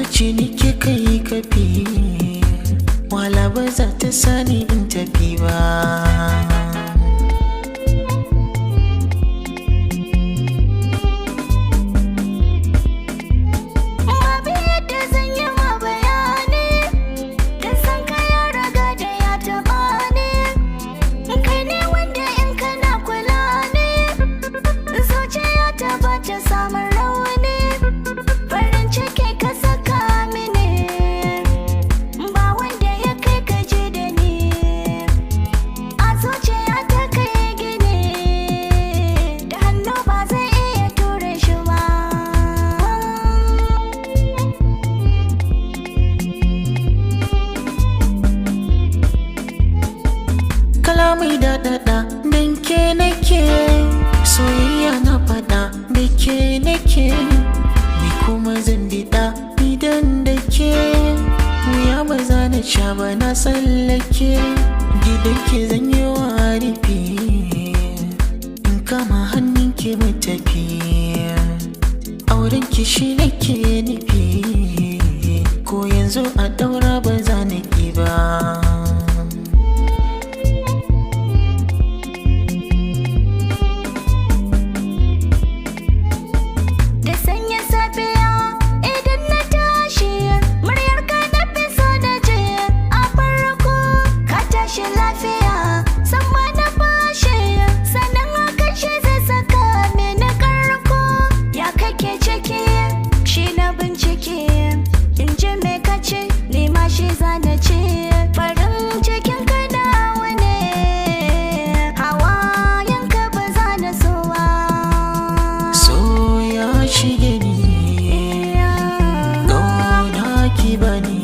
Zuci ni ke kai kafi, wala ba za ta sani in tafi ba. Babu yadda zan yi ma bayani, dan san ka ya riga da ya taɓa ni. Kai ne wanda in kana kula ne, zuciya ta ba ta samun rauni. Farin ciki ka saka mini, ba wanda ya kai ka ji da ni. A zuciya ta kai gini, da hannu ba zai iya ture shi ba. Kalamai daɗaɗa dan ke nake, soyayya na faɗa da ke nake, ni kuma zan biɗa idan da ke. Wuya ba za na sha ba, na tsallake gidan ke, zan yi wa rufi, in kama hannun ki mu tafi. Auren ki shi nake nufi, ko yanzu a ɗaura ba za na ƙi ba. Da sanyin safiya idan na tashi, muryar ka na fi so na ji a farko. Ka tashi lafiya, sama na bashi, sannan hakan shi zai saka mini karko. Ya kake ciki, shi na bincike, in ji me ka ce, ni ma shi zana ce. Farin cikin ka nawa ne, hawayen ka ba za na so ba. So ya shige ni, ƙauna ki bani.